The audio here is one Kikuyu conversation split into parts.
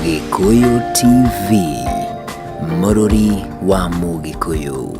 Gĩkũyũ TV, mũrũri wa Mũgĩkũyũ.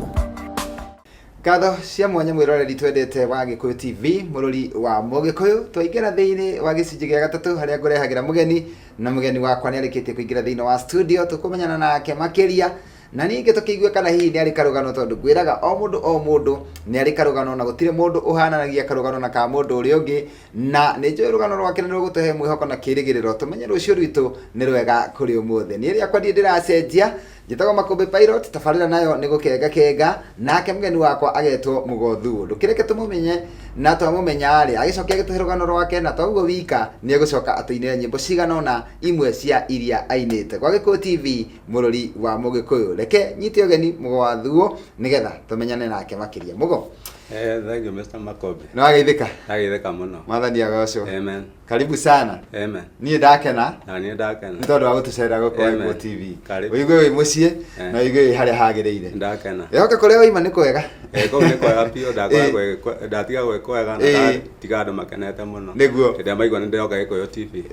Ngatho cia mwanya mwĩroreri twendete wa Gĩkũyũ TV, mũrũri wa Mũgĩkũyũ. Twaingĩra thĩinĩ wa gĩcunjĩ gĩa gatatũ harĩa ngũrehagĩra mũgeni, na mũgeni wakwa nĩ arĩkĩtie kũingĩra thĩinĩ wa studio, tũkũmenyana nake makĩria na ningĩ tũkĩigue kana hihi nĩ arĩ karũgano, tondũ ngwĩraga o mũndũ o mũndũ nĩ arĩ karũgano na gũtirĩ mũndũ ũhananagia karũgano na ka mũndũ ũrĩa ũngĩ, na nĩ njũĩ rũgano rwake nĩ rũgũtũhe mwĩhoko na kĩĩrĩgĩrĩro tũmenye rũciũ rwitũ nĩ rwega kũrĩ ũmũthĩ. Niĩ rĩakwa ndirĩ ndĩracenjia, njĩtagwo Makũmbĩ Pilot, tabarĩra nayo nĩ gũkenga kenga, nake mũgeni wakwa agetwo Mũgothuũ. Ndũkĩreke tũmũmenye, na twamũmenya rĩ, agĩcoke agĩtũhe rũgano rwake, na to ũguo wika, nĩ egũcoka atũinĩre nyĩmbo cigana ũna, imwe cia iria ainĩte. Gwa Gĩkũyũ TV, mũrũri wa Mũgĩkũyũ, reke nyite ũgeni Mũgothuũ nĩgetha tũmenyane nake makĩria. Mũgo. Thank you, Mr. Makobe. Nĩ wageithĩka? Ndageithĩka mũno. Mwathani agocwo. Amen. Karibu sana. Amen. Niĩ ndakena Na niĩ ndakena. nĩ tondũ wa gũtũcerera gũkũ Amen. Gĩkũyũ TV. Karibu. Ũigue wĩ mũciĩ na ũigue wĩ harĩa hagĩrĩire. Ndakena. Ĩhoke kũrĩa waima nĩ kwega. Kũu nĩ kwega biũ, ndakora ndatiga gwĩ kwega na ndatiga andũ makenete mũno. Nĩguo. Hĩndĩ ĩrĩa maigua nĩ ndĩroka Gĩkũyũ TV.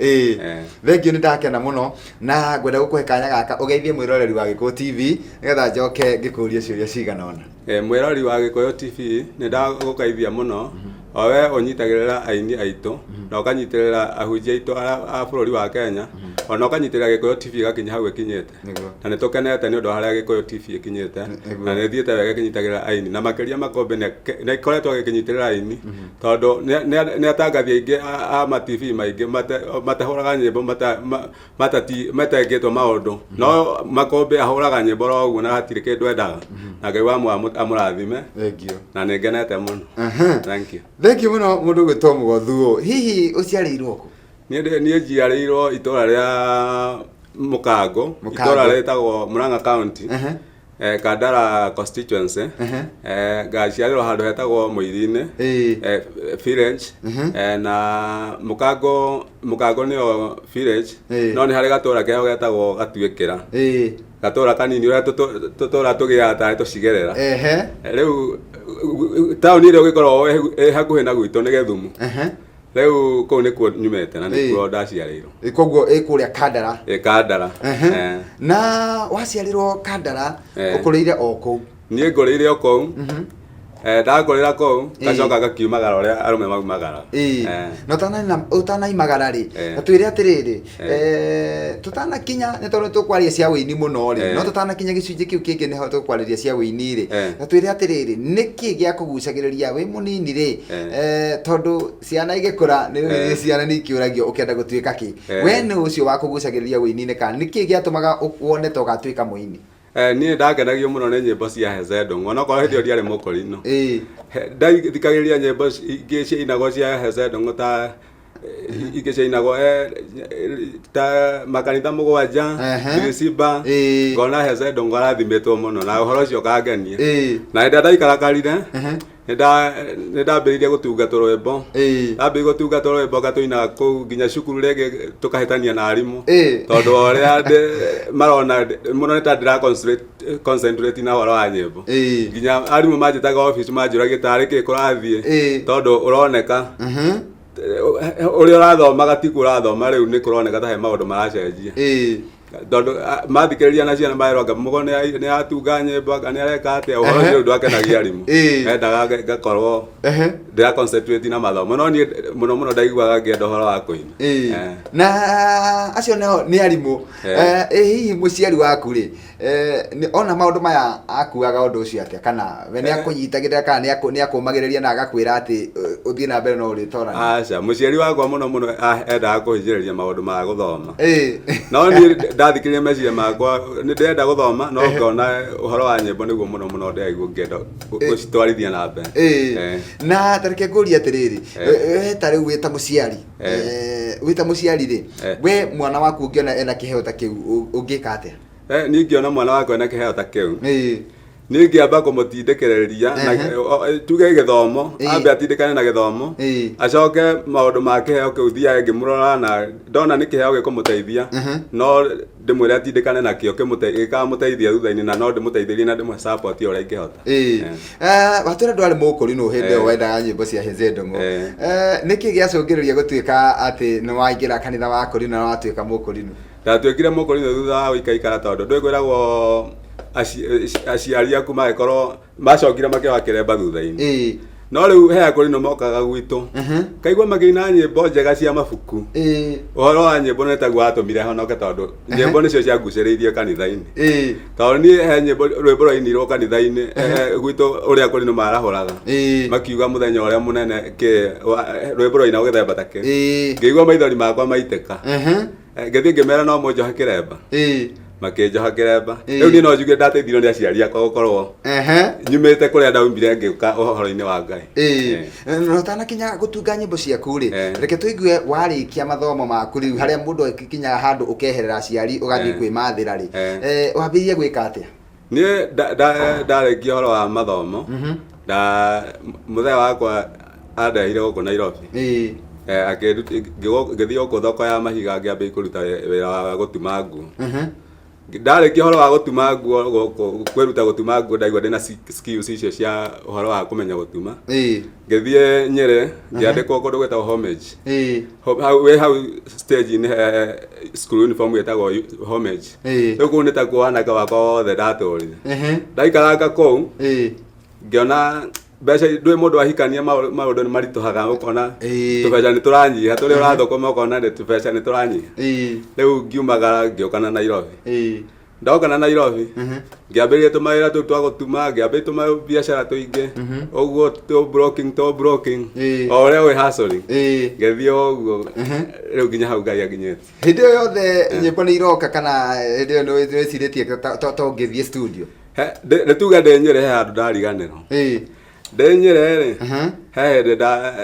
Thengiũ, nĩ ndakena mũno na ngwenda gũkũhe kanya gaka ũgeithie mwĩroreri wa Gĩkũyũ TV nĩgetha njoke ngĩkũrie ciũria cigana ũna. Mwĩrori wa Gĩkũyũ TV, nĩ ndagũgeithia mũno, o we ũnyitagĩrĩra aini aitũ na ũkanyitĩrĩra ahunjia aitũ a bũrũri wa Kenya, ona ũkanyitĩrĩra Gĩkũyũ TV ĩgakinya hau ĩkinyĩte. Na nĩ tũkenete nĩ ũndũ wa harĩa Gĩkũyũ TV ĩkinyĩte, na nĩ ĩthiĩte wega ĩkĩnyitagĩrĩra aini, na makĩria Makũmbĩ nĩ ĩkoretwo ĩkĩnyitĩrĩra aini, tondũ nĩ atangathi aingĩ a ma TV maingĩ matahũraga nyĩmbo matati matekĩtwo maũndũ, no Makũmbĩ ahũraga nyĩmbo oro ũguo na hatirĩ kĩndũ endaga, na Ngai wa amũrathime. Thengiũ. Na nĩ ngenete mũno. Thank you. Thengiũ mũno mũndũ ũgwĩtwo Mũgothuũ. Hihi ũciarĩirwo kũ? Niĩ njiarĩirwo itũra rĩa Mũkango, Mũkango. Itũra rĩtagwo Murang'a County, Kandara constituency. Ngaciarĩrwo handũ hetagwo Mũiri-inĩ, village, na Mũkango, Mũkango nĩyo village, no nĩ harĩ gatũra keho getagwo Gatuĩkĩra. Gatũra kanini ũrĩa tũtũra tũgĩaga tarĩ tũcigerera. Rĩu taũni ĩrĩa ũgĩkoragwo ĩ hakuhĩ na gwitũ nĩ Gĩthumu. Rĩu kũu nĩkuo nyumĩte na nĩkuo ndaciarĩirwo. Koguo ĩ kũrĩa Kandara? Ĩ Kandara. Na waciarĩrwo Kandara, ũkũrĩire o kũu? Niĩ ngũrĩire o kũu. Ndakũrĩra kũu, ngacoka ngakiumagara ũrĩa arũme maumagara. Na ũtanaimagara rĩ, na twĩre atĩrĩrĩ, tũtanakinya, nĩ tondũ tũkwaria cia ũini mũno rĩ, no tũtanakinya gĩcunjĩ kĩu kĩngĩ nĩho tũkwarĩria cia ũini rĩ, na twĩre atĩrĩrĩ, nĩkĩ gĩakũgucagĩrĩria wĩ mũnini rĩ, tondũ ciana igĩkũra nĩ ciana nĩ ikĩũragio ũkĩenda gũtuĩka kĩ, we nĩ ũcio wakũgucagĩrĩria ũini-inĩ kana nĩkĩ gĩatũmaga wone ta ũgatuĩka mũini? Niĩ ndakenagio mũno nĩ nyĩmbo cia Heze Ndũng'ũ, onokorwo hĩndĩ ĩyo ndiarĩ mũkũrinũ. Ndathikagĩrĩria nyĩmbo ingĩ ciainagwo cia Heze Ndũng'ũ ta ingĩ ciainagwo ta makanitha mũgwanja, Birisiba, ngona Heze Ndũng'ũ arathimĩtwo mũno na ũhoro ũcio ũkangenia. Na hĩndĩ ĩrĩa ndaikarakarire, nĩ ndambĩrĩirie gũtunga tũrwĩmbo. Ndambĩrĩirie gũtunga tũrwĩmbo ngatũinaga kũu nginya cukuru rĩngĩ tũkahĩtania na arimũ. Tondũ wa ũrĩa marona mũno nĩ ta ndĩra concentrate na ũhoro wa nyĩmbo. Nginya arimũ manjĩtaga office manjũragia tarĩ kĩ kũrathiĩ, tondũ ũroneka ũrĩa ũrathomaga tiguo ũrathoma rĩu, nĩ kũroneka ta he maũndũ maracenjia. Tondũ mathikĩrĩria na ciana marerwo anga mũgo nĩ atunga nyĩmbo, anga nĩ areka atĩa, ũhoro ũcio rĩu ndwakenagia arimũ. Mendaga ngakorwo ndĩra concentrate na mathomo, no niĩ mũno mũno ndaiguaga ngĩenda ũhoro wa kũina. Na acio nao nĩ arimũ. Ĩ hihi mũciari waku rĩ, ona maũndũ maya akuaga ũndũ ũcio atĩa, kana we nĩ akũnyitagĩrĩra kana nĩ akũmagĩrĩria na agakwĩra atĩ ũthiĩ na mbere no ũrĩtorania? Aca, mũciari wakwa mũno mũno endaga kũhinyĩrĩria maũndũ ma gũthoma. No niĩ ndathikĩrĩria meciria makwa nĩ ndĩrenda gũthoma, no ngona ũhoro wa nyĩmbo nĩguo mũno mũno ndĩraigua ngĩenda gũcitwarithia na mbere. Na ta reke ngũrie atĩrĩrĩ, we ta rĩu wĩ ta mũciari, wĩ ta mũciari rĩ, we mwana waku ũngĩona ena kĩheo ta kĩu, ũngĩka atĩa? Niĩ ingĩona mwana wakwa ena kĩheo ta kĩu, Niĩ ngĩamba kũmũtindĩkĩrĩria na tuge gĩthomo, ambe atindĩkane na gĩthomo, acoke maũndũ ma kĩheo kĩu thiage ngĩmũrora, na ndona nĩ kĩheo gĩkũmũteithia, no ndĩmwĩre atindĩkane nakĩo, gĩkamũteithia thutha-inĩ, na no ndĩmũteithĩrie na ndĩmũhe support o ũrĩa ingĩhota. Watwĩra ndwarĩ mũkũrinũ hĩndĩ ĩyo wendaga nyĩmbo cia Heze Ndung'u. Nĩkĩ gĩacũngĩrĩria gũtuĩka atĩ nĩ waingĩra kanitha wa kũrinũ na watuĩka mũkũrinũ? Ndatuĩkire mũkũrinũ thutha wa gũikaikara, tondũ ndũĩ kwĩragwo aciari aku magĩkorwo macokire makĩoha kĩremba thutha-inĩ. No rĩu he akũrinũ mokaga gwitũ, kaigua makĩina nyĩmbo njega cia mabuku. Ũhoro wa nyĩmbo nĩ taguo watũmire honoke, tondũ nyĩmbo nĩcio ciangucĩrĩirie kanitha-inĩ. Tondũ niĩ he nyĩmbo, rwĩmbo rwainirwo kanitha-inĩ gwitũ ũrĩa akũrinũ marahũraga, makiuga mũthenya ũrĩa mũnene kĩ rwĩmbo rwainagwo gĩthemba ta kĩu. Ngĩigua maithori makwa maitĩka. Ngĩthiĩ ngĩmera no mũnjohe kĩremba. Makĩnjoha kĩremba. Rĩu niĩ no njuge ndateithirio nĩ aciari akwa gũkorwo nyumĩte kũrĩa ndaumire ngĩũka ũhoro-inĩ wa Ngai. Na ũtanakinya gũtunga nyĩmbo ciaku rĩ, reke tũigue warĩkia mathomo maku rĩu, harĩa mũndũ akinyaga handũ ũkeherera aciari ũgathiĩ kwĩmathĩra rĩ, wambĩrĩirie gwĩka atĩa? Niĩ ndarĩkia ũhoro wa mathomo, nda mũthee wakwa andehire gũkũ Nairobi. Ngĩthiĩ gũkũ thoko ya mahiga, ngĩambia kũruta wĩra wa gũtuma nguo. Ndarĩkia ũhoro wa gũtuma nguo gũkũ, kwĩruta gũtuma nguo, ndaigua ndĩna skills icio cia ũhoro wa kũmenya gũtuma. Ngĩthiĩ Nyĩrĩ, ngĩandĩkwo kũndũ gwĩtagwo Homage. Hau wĩ hau stage-inĩ he school uniform ĩtagwo Homage. Rĩu kũu nĩ takuo wanake wakwa wothe ndatũrire. Ndaikaranga kũu, ngĩona mbeca, ndũĩ mũndũ ahikania maũndũ nĩ maritũhaga, ũkona tũbeca nĩ tũranyiha, tũrĩa ũrathũkũma ũkona nĩ tũbeca nĩ tũranyiha. Rĩu ngiumagara ngĩũka na Nairobi. Ndoka na Nairobi, ngĩambĩrĩria tũmawĩra tũu twa gũtuma, ngĩambĩrĩria tũmabiacara tũingĩ ũguo, tũ broking, tũ broking, o ũrĩa wĩ hustling. Ngĩthiĩ o ũguo rĩu nginya hau Ngai anginyĩtie. Hĩndĩ ĩyo yothe nyĩmbo nĩ iroka, kana hĩndĩ ĩyo nĩ wĩcirĩtie ta ũngĩthiĩ studio? Nĩ tuge ndĩ Nyĩrĩ he handũ ndariganĩrwo. Ndĩ Nyĩrĩ rĩ, he hĩndĩ nda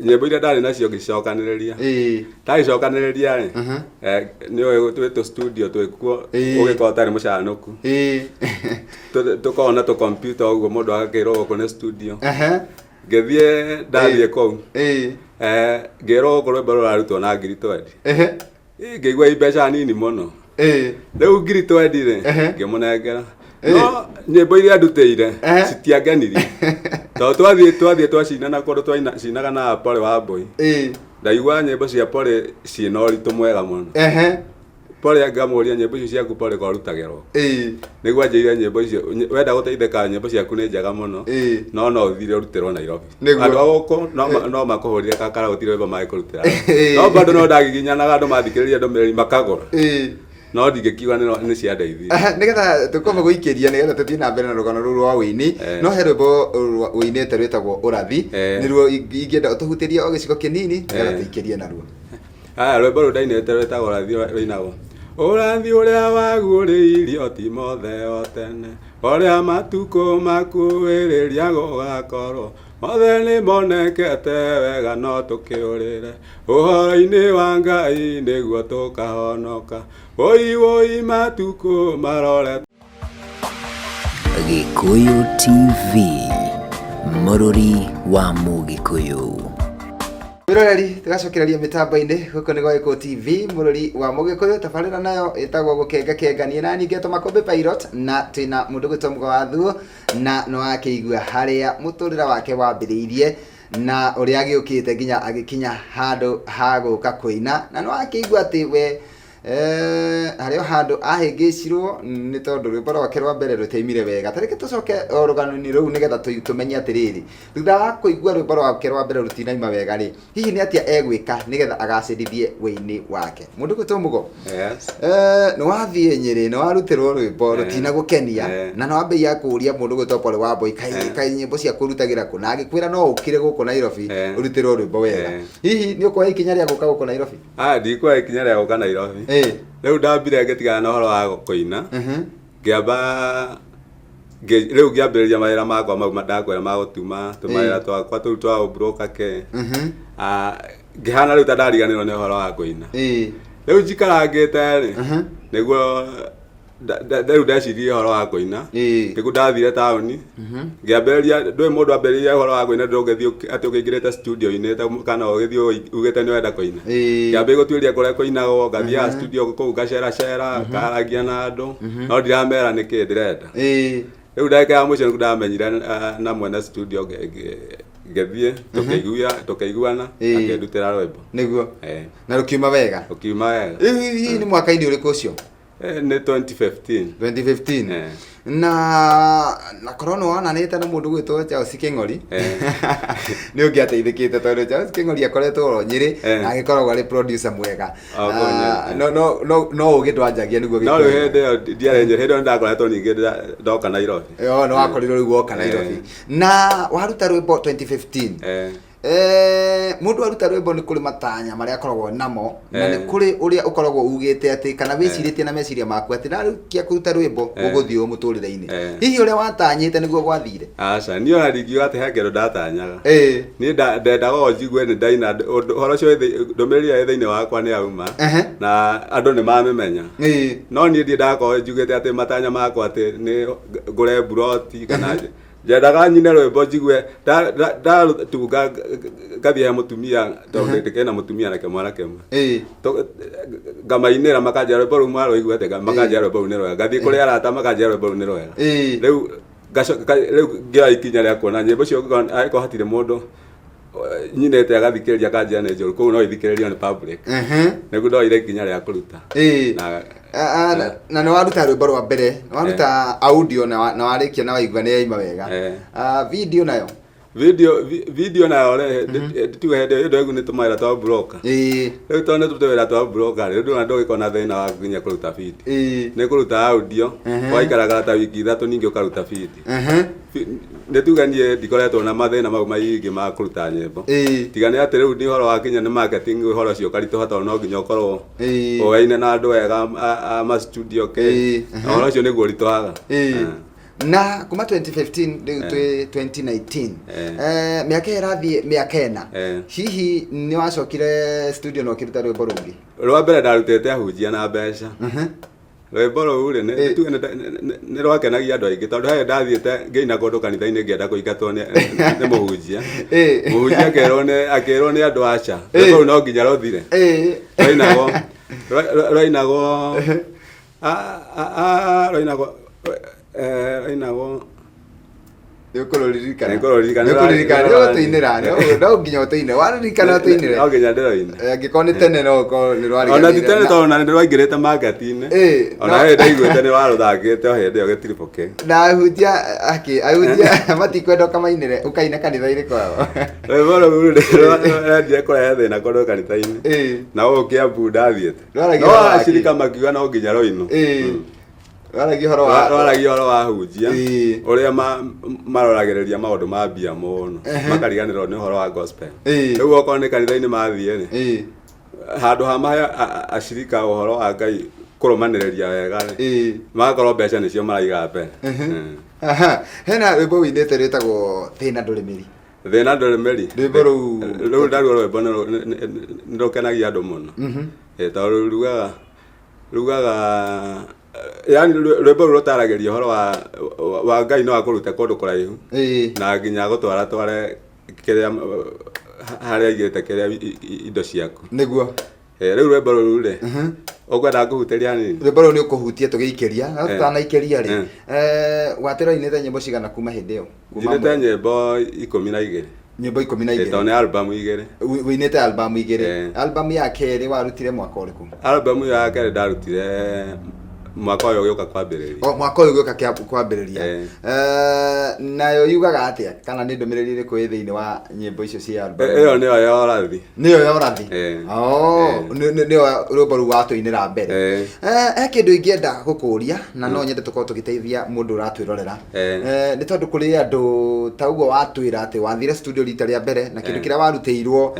nyĩmbo iria ndarĩ nacio ngĩcokanĩrĩria. Ndagĩcokanĩrĩria rĩ, nĩ ũĩ twĩ tũ studio twĩkuo, ũgĩkorwo ũtarĩ mũcanũku. Tũkoragwo na tũ computer ũguo, mũndũ agakĩrwo gũkũ nĩ studio. Ngĩthiĩ, ndathiĩ kũu, ngĩrwo gũkũ rwĩmbo rũrarutwo na 20,000. Ngĩigua i mbeca nini mũno. Rĩu 20,000 rĩ, ngĩmũnengera, no nyĩmbo iria ndutĩire citiangenirie, tondũ twathiĩ twacina na kũndũ twacinaga na Polly wa Mbũi. Ndaigua nyĩmbo cia Polly ciĩna ũritũ mwega mũno. Polly ngamũria, "Nyĩmbo icio ciaku Polly korutagĩrwo?" Nĩguo anjĩire, "Nyĩmbo icio wenda gũteithĩka, nyĩmbo ciaku nĩ njega mũno, no ũthire ũrutĩrwo Nairobi." Andũ a gũkũ no makũhũrire kakara, gũtirĩ rwĩmbo mangĩkũrutĩra. No bado no ndagiginyanaga, andũ mathikĩrĩria ndũmĩrĩri makagũra, no ndingĩkiuga nĩ ciandeithirie. Nĩgetha tũkoma gũikĩria, nĩgetha tũthiĩ na mbere na rũgano rũu rwa ũini, no he rwĩmbo ũinĩte rwĩtagwo Ũrathi. Nĩruo ingĩenda ũtũhutĩrie o gĩcigo kĩnini nĩgetha tũikĩrie naruo. Aya, rwĩmbo rũu ndainĩte rwĩtagwo Ũrathi, rũinagwo: Ũrathi ũrĩa waguũrĩirio Timotheo tene, ũrĩa matukũ makuhĩrĩria gũgakorwo, mothe nĩ monekete wega, no tũkĩũrĩre ũhoro-inĩ wa Ngai nĩguo tũkahonoka. Woi woi, matukũ marore. Gĩkũyũ TV, mũrũri wa Mũgĩkũyũ. Mwĩroreri, tũgacokereria mĩtambo-inĩ gũkũ nĩ gwa Gĩkũyũ TV, mũrũri wa Mũgĩkũyũ. Tabarĩra nayo ĩtagwo Gũkenga Kenga. Niĩ nani ngetwo Makũmbĩ Pilot, na twĩna mũndũ gwĩtwo Mũgo wa Thuo, na nĩ wakĩigua harĩa mũtũrĩre wake wambĩrĩirie na ũrĩa agĩũkĩte nginya agĩkinya handũ ha gũka kũina, na nĩ wakĩigua atĩ we harĩ o handũ ahĩngĩcirwo nĩ tondũ rwĩmbo rwake rwa mbere rũtiaimire wega. Ta reke tũcoke o rũgano-inĩ rũu nĩgetha tũmenye atĩrĩrĩ, thutha wa kũigua rwĩmbo rwake rwa mbere rũtinaima wega rĩ, hihi nĩ atĩa egwĩka nĩgetha agacĩrithie wĩini wake? Mũndũ gwĩtwo Mũgo, nĩ wathiĩ Nyĩrĩ, nĩ warutĩrwo rwĩmbo rũtinagũkenia, na nĩ wambĩrĩria kũũria mũndũ gwĩtwo Polly Wambui kaĩ nyĩmbo ciaku ũrutagĩra kũ, na agĩkwĩra no ũkire gũkũ Nairobi ũrutĩrwo rwĩmbo wega. Hihi nĩ ũkuoya ikinya rĩa gũka gũkũ Nairobi? Ah, ndikuoya ikinya rĩa gũka Nairobi. Rĩu ndambire ngĩtigana na ũhoro wa kũina, ngĩamba rĩu ngĩambĩrĩria mawĩra makwa mau ndakwĩra ma gũtuma, tũmawĩra twakwa tũu twa ũbroka ke. Ah, ngĩhana rĩu ta ndariganĩrwo nĩ ũhoro wa kũina. Rĩu njikarangĩte rĩ, nĩguo Rĩu ndeciririe ũhoro wa kũina. Nĩguo ndathire taũni, ngĩambĩrĩria. Ndũĩ mũndũ ambĩrĩria ũhoro wa kũina, ndũngĩthiĩ atĩ ũkĩingĩrĩte studio-inĩ kana ũgĩthiĩ ugĩte nĩ ũrenda kũina. Ngĩambĩrĩria gũtuĩria kũrĩa kũinagwo, ngathiaga studio kũu ngaceracera, ngaragia na andũ, no ndiramera nĩkĩ ndĩrenda. Rĩu ndagĩka ya mũico nĩguo ndamenyire na mwene studio, ngĩthiĩ tũkĩiguana, akĩndutĩra rwĩmbo. Nĩguo. Na rũkiuma wega? Rũkiuma wega. Rĩu hihi nĩ mwaka-inĩ ũrĩkũ ũcio? Nĩ 2015. 2015. Na korwo nĩ wonanĩte na mũndũ gwĩtwo Charles Kĩng'ori, nĩ ũngĩateithĩkĩte, tondũ Charles Kĩng'ori akoretwo oro Nyĩrĩ na agĩkoragwo arĩ producer mwega. O kũu Nyĩrĩ. No ũgĩ ndwanjagia nĩguo. No rĩu hĩndĩ ĩyo ndiarĩ Nyĩrĩ, hĩndĩ ĩyo nĩndakoretwo ningĩ ndoka Nairobi. Yo, nĩ wakorirwo rĩu woka Nairobi na waruta rwĩmbo 2015. Mũndũ aruta rwĩmbo nĩ kũrĩ matanya marĩa akoragwo namo, na nĩ kũrĩ ũrĩa ũkoragwo ugĩte atĩ kana wĩcirĩtie na meciria maku atĩ narĩkia kũruta rwĩmbo gũgũthiĩ ũũ mũtũrĩre-inĩ. Hihi ũrĩa watanyĩte nĩguo gwathire? Aca, niĩ ona ndingiuga atĩ he kĩndũ ndatanyaga. Niĩ ndendaga o njigue nĩ ndaina ũhoro ũcio ndũmĩrĩri ĩrĩa ĩ thĩinĩ wakwa nĩ yauma na andũ nĩ mamĩmenya. No niĩ ndirĩ ndakorwo njugĩte atĩ matanya makwa atĩ nĩ ngũre mburoti kana nyendaga nyine rwĩmbo njigue ndatunga ngathiĩ he mũtumia, tondũ ndĩkĩrĩ na mũtumia na kĩmwana kĩmwe. Ngamainĩra makanjĩra rwĩmbo rũu mwarũigua atĩa, makanjĩra rwĩmbo rũu nĩ rwega. Ngathiĩ kũrĩ arata makanjĩra rwĩmbo rũu nĩ rwega. Rĩu ngacoka rĩu ngĩoya ikinya rĩa kuona nyĩmbo icio angĩkorwo hatirĩ mũndũ nyinĩte agathikĩrĩria akanjĩra nĩ njũru, koguo no ithikĩrĩrio nĩ public. Nĩguo ndoire ikinya rĩa kũruta. Na Na nĩ waruta rwĩmbo rwa mbere, nĩ waruta audio na warĩkia na waigua nĩ yaima wega. Video nayo? Video nayo rĩ, tuge hĩndĩ ĩyo ndĩraigua nĩ tũmawĩra twa broker. Rĩu tondũ nĩ tũwĩra twa broker rĩ, ndũrona ndũgĩkorwo na thĩna wa nginya kũruta video. Nĩ kũruta audio, ũgaikaragara ta wiki 3 ningĩ ũkaruta video. Nĩ tuge niĩ ndikoretwo na mathĩna mau maingĩ ma kũruta nyĩmbo. Tiga nĩ atĩ rĩu nĩ ũhoro wa kinya nĩ marketing, ũhoro ũcio ũkaritũha tondũ no nginya ũkorwo ũaine na andũ wega a ma studio kĩ. Na ũhoro ũcio nĩguo ũritũhaga. Na kuma 2015 rĩu twĩ 2019, mĩaka ĩyo ĩrathiĩ mĩaka 4. Hihi nĩ wacokire studio na ũkĩruta rwĩmbo rũngĩ? Rwa mbere ndarutĩte ahunjia na mbeca. Rwĩmbo rũu rĩ, tuge nĩ rwakenagia andũ aingĩ, tondũ he ndathiĩte ngĩina kũndũ kanitha-inĩ ngĩenda kũingatwo nĩ mũhunjia. Mũhunjia akĩrwo nĩ andũ aca. Rwĩmbo rũu no nginya rũthire. Rwainagwo Nĩ ũkũrũririkana? Nĩ ngũrũririkana. Nĩ ũkũririkana, nĩ ũgũtũinĩra, no nginya ũtũinĩre. Waririkana ũtũinĩre. No nginya ndĩroine. Angĩkorwo nĩ tene no ũkorwo nĩ rwariganĩire. Ona ti tene, tondũ ona nĩ rwaingĩrĩte market-inĩ. Ona hĩndĩ ndaiguĩte nĩ warũthakĩte o hĩndĩ ĩyo gĩtiribũ kĩu. Na ahunjia akĩ ahunjia matikwenda ũkamainĩre, ũkaina kanitha-inĩ kwao. Rwĩmbo rũu rĩ, rwendire kũrehe thĩna kũndũ kanitha-inĩ. Na gũkũ Kiambu ndathiĩte. Rwaragia No ũhoro wa kĩ? acirika makiuga no nginya rũinwo. Rwaragia ũhoro wa Rwaragia ũhoro wa ahunjia ũrĩa maroragĩrĩria maũndũ ma mbia mũno, makariganĩrwo nĩ ũhoro wa gospel. Rĩu okorwo nĩ kanitha-inĩ mathiĩ rĩ, handũ ha mahe acirika ũhoro wa Ngai kũrũmanĩrĩria wega rĩ, magakorwo mbeca nĩcio maraiga mbere. Aha. Hena rwĩmbo wĩinĩte rwĩtagwo Thĩna Ndũrĩ Mĩri. Thĩna ndũrĩ mĩri. Rwĩmbo rũu. Rũu naruo rwĩmbo nĩ rũkenagia andũ mũno. Tondũ rugaga yani rwĩmbo rũu rũtaragĩria ũhoro wa Ngai no akũrute kũndũ kũraihu na nginya agũtwara tware kĩrĩa harĩa aigĩte kĩrĩa indo ciaku. Rĩu rwĩmbo rũu rĩ, ũkwenda ngũhutĩria hanini? Rwĩmbo rũu nĩ ũkũhutia tũgĩikĩria, no tũtanaikĩria rĩ, watĩra ũinĩte nyĩmbo cigana kuma hĩndĩ ĩyo? Kuma Njinĩte nyĩmbo 12. Nyĩmbo 12. Tondũ nĩ album igĩrĩ. Ũinĩte album igĩrĩ. Album ya kerĩ warutire mwaka ũrĩkũ? Album ĩyo ya kerĩ ndarutire mwaka ũyũ ũgĩũka kwambĩrĩria. O mwaka ũyũ ũgĩũka kwambĩrĩria. Nayo yugaga atĩa, kana nĩ ndũmĩrĩri ĩrĩkũ ĩ thĩinĩ wa nyĩmbo icio cia album? Ĩyo nĩyo ya ũrathi. Nĩyo ya ũrathi? Oh, nĩyo rwĩmbo rũu watũinĩra mbere. He kĩndũ ingĩenda gũkũria na no nyende tũkorwo tũgĩteithia mũndũ ũratwĩrorera. Nĩ tondũ kũrĩ andũ ta ũguo watwĩra atĩ wathire studio rita rĩa mbere na kĩndũ kĩrĩa warutĩirwo,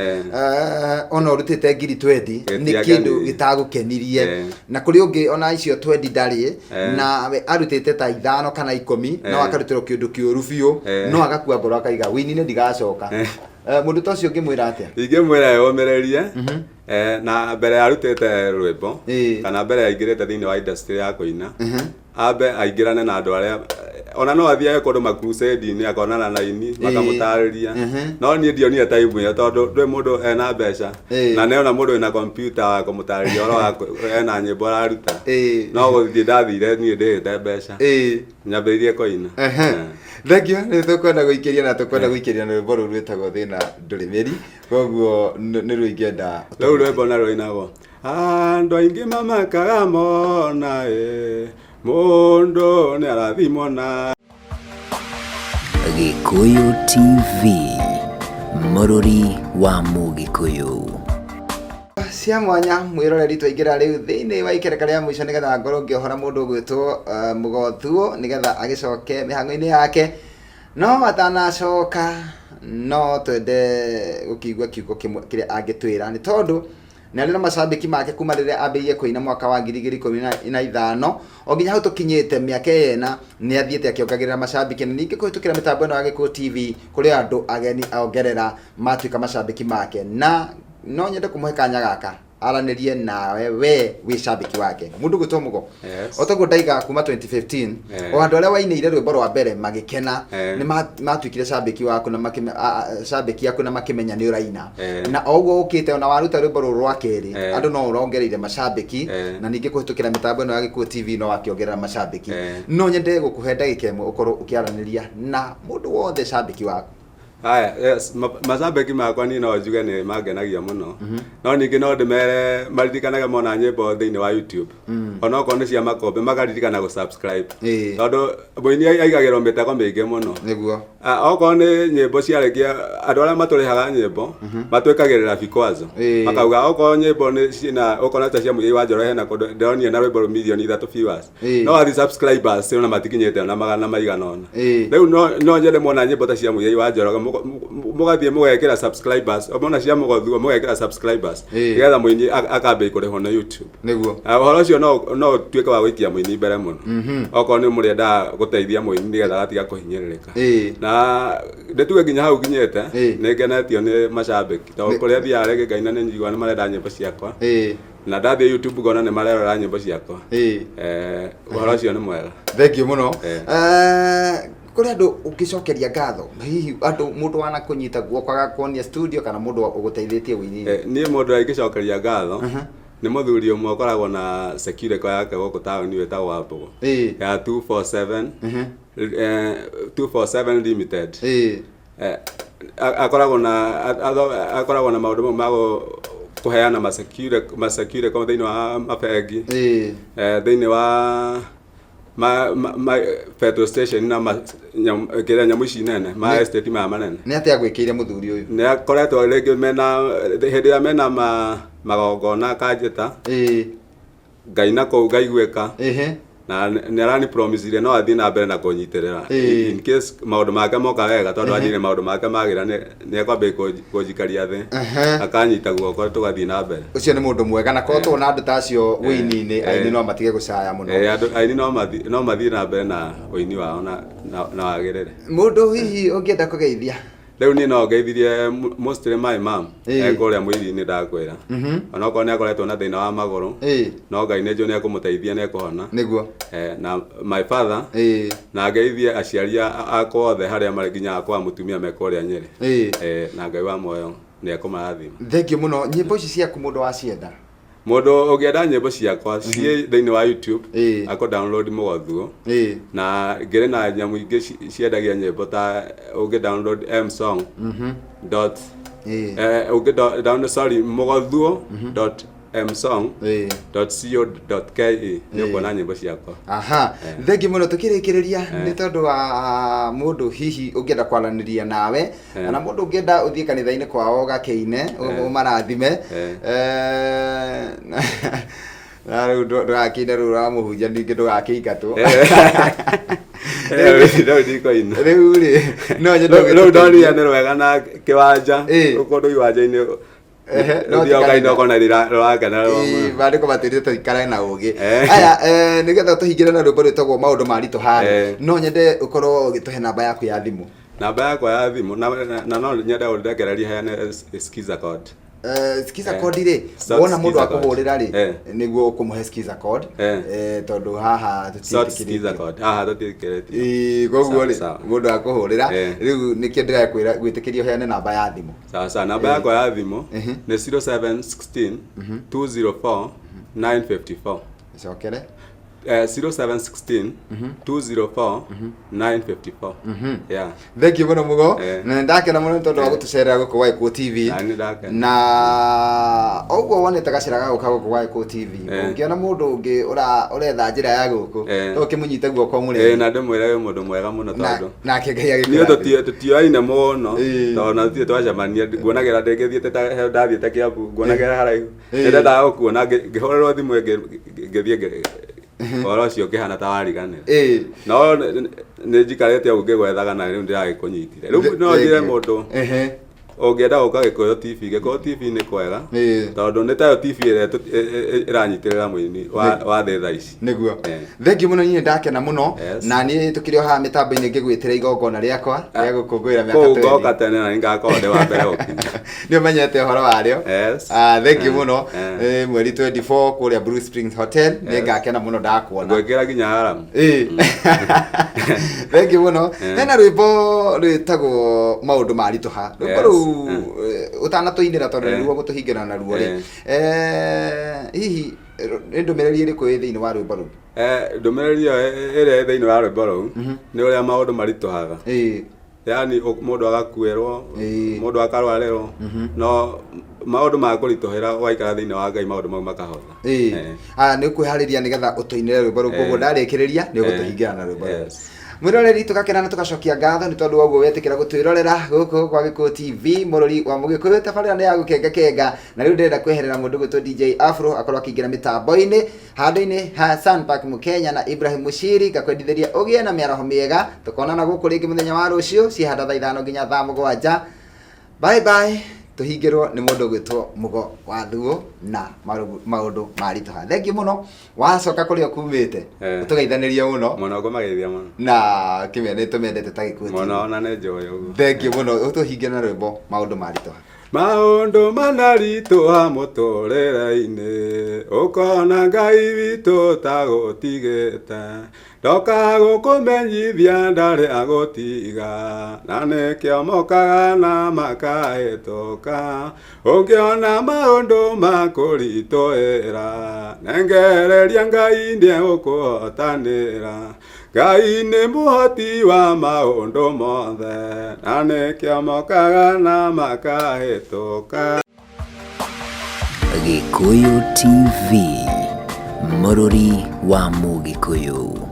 ona ũrutĩte ngiri twendi, nĩ kĩndũ gĩtagũkenirie. Na kũrĩ ũngĩ ona icio twendi ndarĩ, na we arutĩte ta 5 kana 10, no akarutĩrwo kĩndũ kĩũru biũ, no agakua ngoro akaiga wĩini-inĩ ndigacoka. Mũndũ ta ũcio ũngĩmwĩra atĩa? Ingĩmwĩra eyũmĩrĩrie, na mbere arutĩte rwĩmbo kana mbere aingĩrĩte thĩinĩ wa industry ya kũina, ambe aingĩrane na andũ arĩa, ona no athiage kũndũ makrusade-inĩ akonana na aini makamũtarĩria. No niĩ ndionire time ĩyo, tondũ ndũĩ mũndũ ena mbeca na nĩona mũndũ wĩna computer wa kũmũtarĩria ũhoro wa ena nyĩmbo araruta. No gũthiĩ ndathire niĩ ndĩhĩte mbeca, nyambĩrĩrie kũina. Thengiũ. Nĩ tũkwenda gũikĩria na tũkwenda gũikĩria na rwĩmbo rũu rwĩtagwo Thĩna Ndũrĩ Mĩri, koguo nĩ ruo ingĩenda. Rĩu rwĩmbo na rũinagwo, andũ aingĩ mamakaga mona ĩ mũndũ nĩ arathimwo na Gĩkũyũ TV, mũrũri wa Mũgĩkũyũ. Cia mwanya mwĩroreri, twaingĩra rĩu thĩinĩ wa ikereka rĩa mũico nĩgetha ngorwo ngĩohora mũndũ ũgwĩtwo Mũgothuo nĩgetha agĩcoke mĩhang'o-inĩ yake. No atanacoka, no twende gũkĩigua kiugo kĩmwe kĩrĩa angĩtwĩra, nĩ tondũ nĩ arĩ na macambĩki make kuma rĩrĩa ambĩrĩirie kũina mwaka wa 2015 o nginya hau tũkinyĩte. Mĩaka ĩyo ĩna nĩ athiĩte akĩongagĩrĩra macambĩki, na ningĩ kũhĩtũkĩra mĩtambo ĩno ya Gĩkũyũ TV kũrĩ andũ ageni ongerera matuĩka macambĩki make, na no nyende kũmũhe kanya gaka aranĩrie nawe we wĩ cambĩki wake, mũndũ gwĩtwo Mũgo. Yes. O toguo ndaiga, kuma 2015 o andũ arĩa wainĩire rwĩmbo rwa mbere magĩkena, nĩ matuĩkire cambĩki waku na cambĩki aku na makĩmenya nĩ ũraina. Na o ũguo ũkĩte ona waruta rwĩmbo rũrũ rwa kerĩ, andũ no ũrongereire macambĩki, na ningĩ kũhĩtũkĩra mĩtambo ĩno ya Gĩkũyũ TV no wakĩongerera macambĩki. No nyende gũkũhe ndagĩka ĩmwe ũkorwo ũkĩaranĩria na mũndũ wothe cambĩki waku. Haya, yes, macambĩki makwa niĩ no njuge nĩ mangenagia mũno. No ningĩ no ndĩmere maririkanage mona nyĩmbo thĩinĩ wa YouTube, onokorwo nĩ cia makombe, makaririkana gũ subscribe, tondũ mũini aigagĩrwo mĩtego mĩingĩ mũno. Ah, okorwo nĩ nyĩmbo ciarĩkia, andũ arĩa matũrĩhaga nyĩmbo matwĩkagĩrĩra vikwazo, makauga okorwo nyĩmbo nĩ ciĩna, okorwo ta cia Mũigai wa Njoroge, hena kũndũ ndĩronire na rwĩmbo 3 million viewers, no athi subscribers ona matikinyĩte ona magana maigana ũna. Rĩu no nyende mona nyĩmbo ta cia Mũigai wa Njoroge, mũgathiĩ mũgekĩra subscribers, mona cia Mũgothuo mũgekĩra subscribers, nĩgetha mũini akambia kũrĩhwo na YouTube. Ah, ũhoro ũcio no ũtuĩke wa gũikia mũini mbere mũno, okorwo nĩ mũrĩendaga gũteithia mũini nĩgetha agatiga kũhinyĩrĩrĩka. Na ndĩtuge nginya hau nginyĩte, nĩ ngenetio nĩ macambĩki, tondũ kũrĩa thiaga rĩngĩ ngaina nĩ njiguaga nĩ marenda nyĩmbo ciakwa, na ndathiĩ YouTube ngona nĩ marerora nyĩmbo ciakwa. Ũhoro ũcio nĩ mwega. Thengiũ mũno. Eh. Kũrĩ andũ ũngĩcokeria ngatho, hihi andũ, mũndũ wanakũnyita guoko agakuonia studio, kana mũndũ ũgũteithĩtie wĩini? Niĩ mũndũ ingĩcokeria ngatho nĩ mũthuri ũmwe ũkoragwo na security yake gũkũ taũni wĩtagwo Wambũgũ ya 247, 247 Limited. Akoragwo na maũndũ mau ma kũheana ma security thĩinĩ wa mabengi, thĩinĩ wa ma petrol station na kĩrĩa nyamũ ici nene, ma estate maya manene. Nĩ atĩa gwĩkĩire mũthuri ũyũ? Nĩ akoretwo rĩngĩ mena hĩndĩ ĩrĩa mena magongona akanjĩta, ngaina kũu ngaiguĩka, na nĩ arani promise no athiĩ na mbere na kũnyitĩrĩra in case maũndũ make moka wega, tondũ anjĩrire maũndũ make magĩra nĩ ekwambia kũnjikaria thĩ, akanyita guoko tũgathiĩ na mbere. Ũcio nĩ mũndũ mwega, na korwo tuona andũ ta acio wĩini-inĩ, aini no matige gũcaya mũno. Andũ aini no mathiĩ na mbere na ũini wao na wagĩrĩre. Mũndũ hihi ũngĩenda kũgeithia? Rĩu niĩ no ngeithirie mostly my mom, e kũrĩa mũiri-inĩ, ndakwĩra, onokorwo nĩ akoretwo na thĩna wa magũrũ, no Ngai nĩ njũĩ nĩ ekũmũteithia, nĩ ekũhona. Na my father, na ngeithie aciari akwa othe harĩa marĩ, nginya akwa mũtumia me kũrĩa Nyĩrĩ. Na Ngai wa muoyo nĩ ekũmarathima. Thengiũ mũno. Nyĩmbo ici ciaku, mũndũ wacienda? Mũndũ ũngĩenda nyĩmbo ciakwa ciĩ thĩinĩ wa YouTube, akũ download Mũgothuo, na ngĩrĩ na nyamũ ingĩ ciendagia nyĩmbo ta ũngĩ download m song dot ũngĩ download, sorry, mũgothuo.msong.co.ke, nĩ ũkuona nyĩmbo ciakwa. Aha, thengiũ mũno. Tũkĩrĩkĩrĩria, nĩ tondũ wa mũndũ hihi ũngĩenda kwaranĩria nawe, kana mũndũ ũngĩenda ũthiĩ kanitha-inĩ kwao ũgakĩine, ũmarathime, na rĩu ndũgakĩine rĩu ũramũhunjia, ningĩ ndũgakĩingatwo. Rĩu ndikũina. Rĩu rĩ, no nyende rĩu ũgĩtũteithie. Ndonire nĩ rwega na kĩwanja, kũndũ iwanja-inĩ, no ti ũthiaga ũkaina kanitha. ũkona rĩrakena. Maandĩko matwĩrĩte tũikare na ũgĩ. Aya, nĩgetha tũhingĩre na rwĩmbo rwĩtagwo Maũndũ Maritũ harĩ, no nyende ũkorwo ũgĩtũhe namba yaku ya thimũ. Namba yakwa ya thimũ na no nyende ũndekererie heane skiza code. Skiza code rĩ, wona mũndũ akũhũrĩra rĩ, nĩguo ũkũmũhe skiza code, tondũ haha tũtiĩtĩkĩrĩtio. Code haha tũtiĩtĩkĩrĩtio. Ĩĩ, koguo rĩ, mũndũ akũhũrĩra rĩu nĩkĩo ndĩrakwĩra gwĩtĩkĩria ũheane namba ya thimũ. Sawa sawa, namba yakwa ya thimũ nĩ 0716 204 954. Cokere. 0716 204 954. Yeah. Thank you mũno Mũgo. Na nĩ ndakena mũno nĩ tondũ wa gũtũcerera gũkũ gwa Gĩkũyũ TV. Na nĩ ndakena. Na ũguo wonete gacĩra ga gũka gũkũ gwa Gĩkũyũ TV, ũngĩona mũndũ ũngĩ ũretha njĩra ya gũkũ, no ũkĩmũnyite guoko ũmũrehe. Na ndĩmwĩre wĩ mũndũ mwega mũno tondũ nake Ngai niĩ agĩkũrathime. Tũtioaine mũno, tondũ na tũtirĩ twacemania. Nguonagĩra ndĩngĩthiĩte ta ndathiĩte Kĩambu, nguonagĩra haraihu. Nĩndendaga gũkuona, ngĩhũrĩrwo thimũ ngĩthiĩ ũhoro ũcio ũkĩhana ta wariganĩra. No nĩ njikarĩte ũguo ngĩgwethaga na rĩu ndĩragĩkũnyitire. Rĩu no njĩre mũndũ ũngĩenda gũka Gĩkũyũ TV, Gĩkũyũ TV nĩ kwega, tondũ nĩ tayo TV ĩrĩa ĩranyitĩrĩra mũini wa thĩ thaa ici. Nĩguo. Thank you mũno, niĩ ndakena mũno. Na niĩ tũkĩrĩ o haha mĩtambo-inĩ ngĩgwĩtĩra igongona rĩakwa rĩa gũkũngũĩra mĩaka Kũu 20. Ngoka tene na nĩngakorwo ndĩ wa mbere gũkinya. Nĩ ũmenyete ũhoro warĩo. Yes. Ah, thank you mũno. Mweri 24 kũrĩa Blue Springs Hotel, nĩ ngakena mũno ndakuona. Ngwĩkĩra nginya haramu. Ĩĩ. Thank you mũno. Hena rwĩmbo rwĩtagwo Maũndũ Maritũha, rwĩmbo rũu ũtanatũinĩra tondũ nĩruo gũtũhingĩra naruo rĩ, hihi nĩ ndũmĩrĩri ĩrĩkũ ĩ thĩinĩ wa rwĩmbo rũu? Ndũmĩrĩri ĩyo ĩrĩa ĩ thĩinĩ wa rwĩmbo rũu nĩ ũrĩa maũndũ maritũhaga. Yaani mũndũ agakuĩrwo, mũndũ akarwarĩrwo, no maũndũ ma kũritũhĩra waikara thĩinĩ wa Ngai maũndũ mau makahũtha. Aya, nĩ ũkwĩharĩria nĩgetha ũtũinĩre rwĩmbo rũu, koguo ndarĩkĩrĩria nĩ ũgũtũhingĩra na rwĩmbo rũu. Mwĩroreri, tũgakena na tũgacokia ngatho nĩ tondũ wa ũguo wetĩkĩra gũtwĩrorera gũkũ kwa Gĩkũyũ TV, mũrori wa Mũgĩkũyũ. Tabarĩra nĩ ya gũkenga kenga, na rĩu ndĩrenda kweherera mũndũ gwĩtwo DJ Afro akorwo akĩingĩra mĩtambo-inĩ handũ-inĩ ha Sunpark Mũkenya na Ibrahim Mushiri. Ngakwendithĩria ũgĩe na mĩaraho mĩega, tũkonana gũkũ rĩngĩ mũthenya wa rũciũ cihanda thaa 5 nginya thaa 7. Bye bye. Tũhingĩrwo nĩ mũndũ gwĩtwo Mũgo wa Thuo na Maũndũ Maritũha. Thank you mũno. Wacoka kũrĩa ũkumĩte, ũtũgeithanĩrie mũno. Mũno, ngũmageithia mũno. Na kĩmĩa nĩ tũmendete ta Gĩkũyũ TV. Mũno, ona nĩ njũĩ ũguo. Thank you mũno. Ũtũhinge na rwĩmbo Maũndũ Maritũha. Maũndũ manaritũha mũtũrĩre-inĩ, ũkona Ngai witũ ta gũtigĩte, ndoka gũkũmenyithia ndarĩ agũtiga, na nĩkĩo mokaga na makahĩtũka, ũngĩona maũndũ makũritũhĩra, nengereria Ngai nĩegũkũhotanĩra. Ngai nĩ mũhoti wa maũndũ mothe, na nĩkĩo mokaga na makahĩtũka. Gĩkũyũ TV, mũrũri wa Mũgĩkũyũ.